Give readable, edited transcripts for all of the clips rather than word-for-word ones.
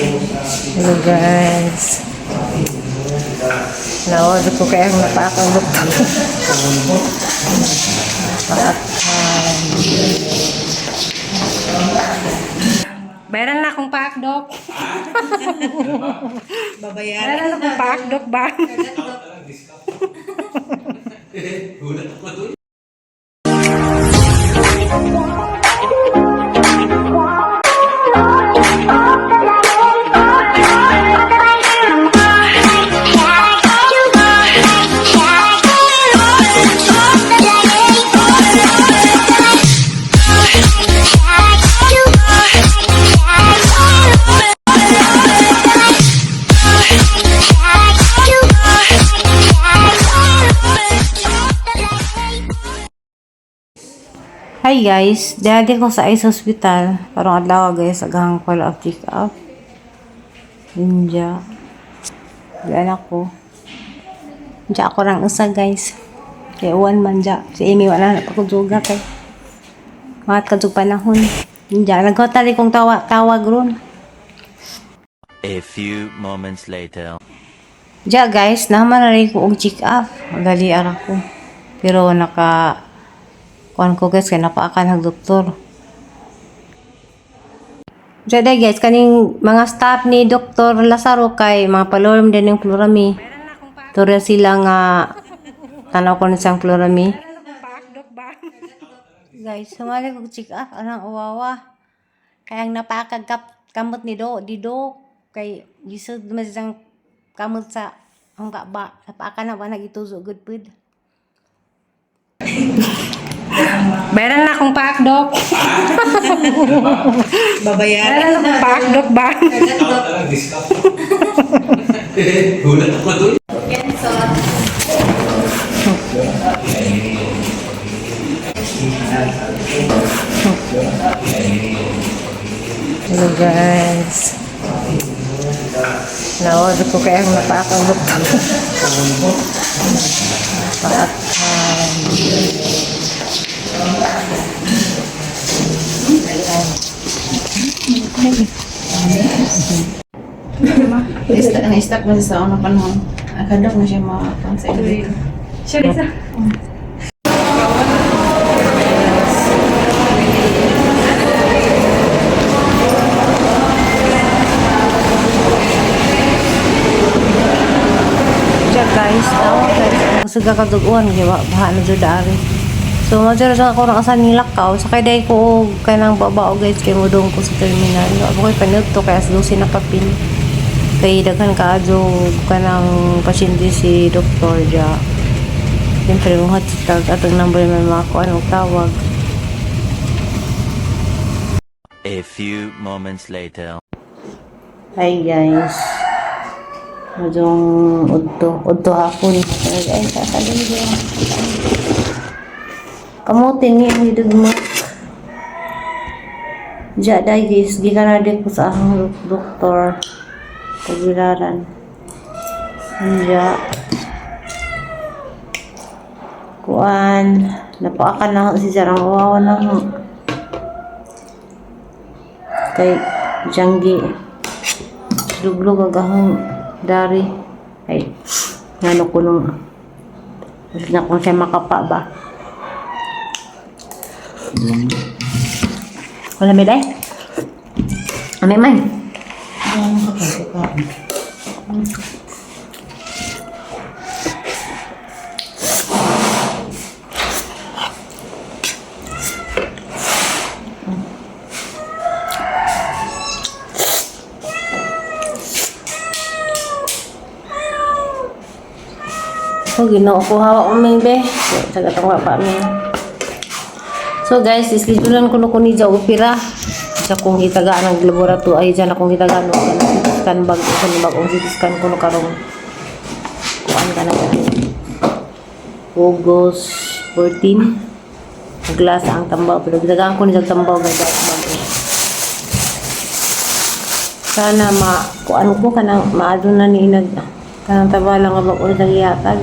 Hello guys. Naod ko kaya ang napaakang doktor. Napaakan. Bayaran na akong paak, Dok. Babayaran. Bayaran na akong paak, Dok ba? Hi guys, dali ko sa Ice Hospital. Parang adlaw guys, agahang follow up check up. Inja. Diyan ako. Inja ako rang usa guys. Kay uwan man ja. Si Amy wala na pa ko juga kay. Mahat ka jug panahon. Inja naghotal kong tawa tawag ron. A few moments later. Ja guys, naman na rin ko og check up. Gali ara ko. Pero naka kuan ko guys kay napaakan ang doktor. Ja day guys, kaning mga staff ni Dr. Lazaro kay mga follower din ng Florami. Turo sila nga tanaw ko ni siyang Florami. Guys, sumali ko check up anang uwawa. Kaya ang napakagkap kamot ni do di do kay gisud man siyang kamot sa ang kaba. Napaka na ba nagituzo good food. Bayaran na akong paak, Dok. Babayaran. Bayaran na akong paak, Dok ba? Gulat ako dun. Hello guys. Naod ko kaya ang napaakang doktor. Napaakan. Na-stuck na siya sa unang panahon. Akadok na siya makakuan sa elevator. Diya guys, tawag guys. Gusto ka kaduguan, kaya baha na dyan dari. So, madyan sa ako ng asan ni lakaw. Sakay dahil ko og kanang babao guys, kay mudong ko sa terminal. Ako ko'y panudto, kaya sa 12 na kapin. Kay daghan ka adyo kanang pasyente si doktor dya. Siyempre, muhat sa tag atong number may mga kuan og tawag. A few moments later. Hi guys. Madyong udto, udto hapon. Ay, sasalin ko. Kamutin ni ang hidugmo. Diya day guys, gikan na di ko sa akong doktor. Pagilaran. Diya. Kuan, napaakan na ako si Jarang uwawa na ako. Kay Janggi. Luglog ang ahong dari. Ay, ngano ko nung gusto na kung siya makapa ba. Wala may day? Amay man. So, ginoo ko hawak uming be. Sa gatong pa mi. So guys, ischedulean ko no ko ni Jaw opera. Sa kong hitagaan ang laboratory ay dyan akong hitagaan no kanang CT scan bag ko ni bagong CT scan ko no karong kuan ka na gani. August 14. Glass ang tambaw pero gitagaan ko ni sa tambaw guys bago. Sana ma kuan ko kanang maadto na ni nag kanang tabala nga bag-o nang gihatag.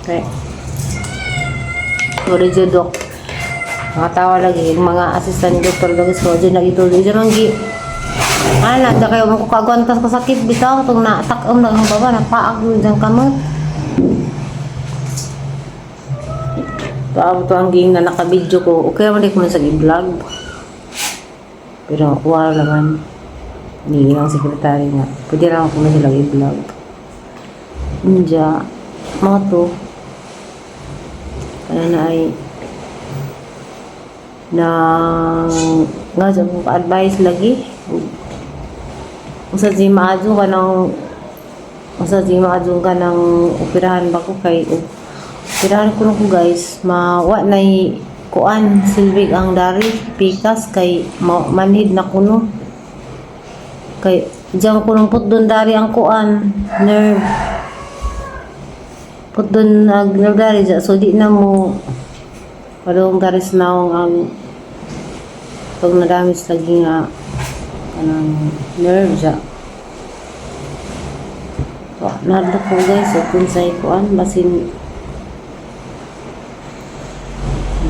Okay. Sorry, Dok. Mga tawa lagi, yung mga assistant doctor lagi so dyan lagi tuloy. Diyan ang gi Ana, da kayo mo ko kagwantas ka sakit bitaw tong natak-om na ang baba napaag yun dyan kamot. Paabo to ang ging na nakabidyo ko. Okay naman di ko man sa i-vlog. Pero wala naman. Hindi lang sekretary nga. Pwede lang ako na sila i-vlog. Inja, mga to. Kaya na ay nang nga sa akong advice lagi. Usa di maadyo ka ng usa di maadyo ka ng operahan ba ko kay operahan ko ko guys, mawa nay kuan silbig ang dari pikas kay manhid na kuno kay diyan ko nung putdon dari ang kuan nerve putdon nag nerve dari dyan. So di na mo padung dari sa naong ang pag nadamage lagi nga kanang nerve siya. So, nahadlok ko guys, so kung sa'y kuan, basin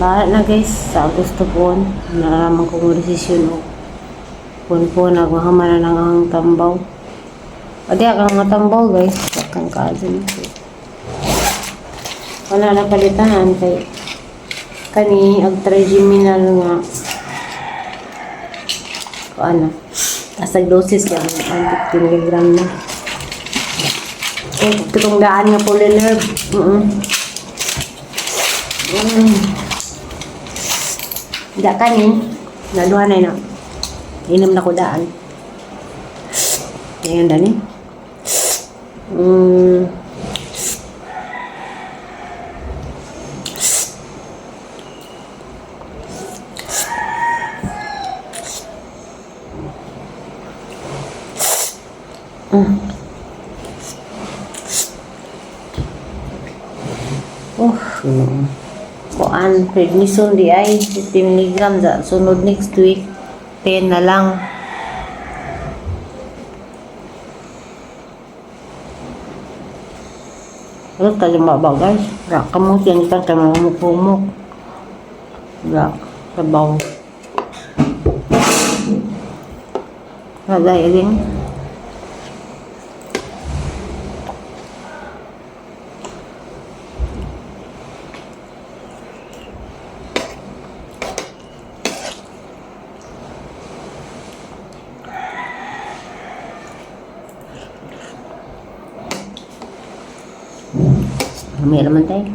bahala na guys, sa Agosto po, nalaman ko mo desisyon o kung po nagmahamana ng ang tambaw. O di ka nga tambaw guys, kang kaadun. Wala na palitahan kay kani ag trigeminal nga kuan na. Tas dosis ka ang 50 mg na. Eh, pitong daan nga polynerve. Da kani, naduha na na. Inom na ko daan. Ayan dani. Oh, no. Kuan, prednisone di ay 50 mg sa sunod next week 10 na lang. Ano tayo ba guys? Ra kamo siya ni kan kamo kumuk. Ra sabaw. Lagay again. May naman tayo.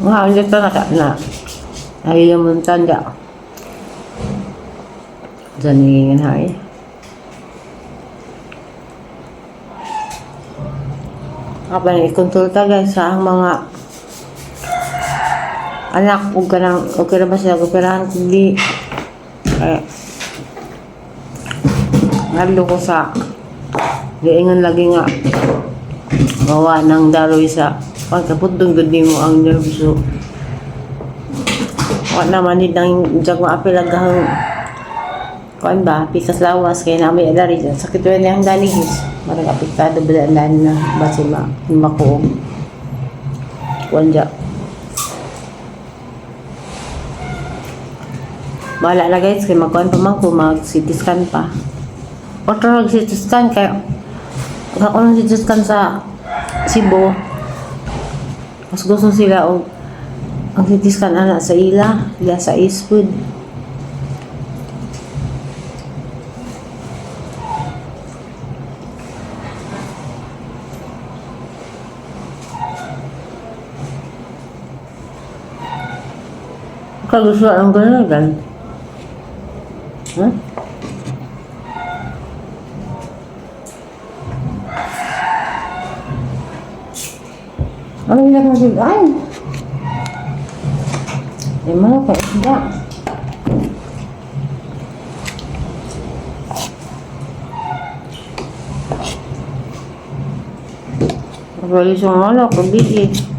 Nga, ang dito na na. Nahilamuntan da. Diyan nangingin hay. Kapag ikonsulta guys sa ang mga anak ug kanang okay ra ba sila operahan kung di eh ngadlo ko sa giingon lagi nga gawa ng daroy sa pagkaputong gud nimo ang nerve, so wa naman ni nang jag maapil ang gahang Kuan ba, pikas lawas kay na may adari dyan. Sakit rin niyang dani guys. Marang apektado ba ang dani na base ma makuog. Kuan dya. Bahala na guys, kay magkuan pa man ko, mag CT scan pa. Otro nag CT scan kay ako nang CT scan sa Cebu. Mas gusto sila og ang CT scan ana sa ila, ila sa Eastwood. Kagusto ang ganun gan. Huh? Ano yung naging ay? Ay, mga ka isda. Wali sa manok, gabi eh.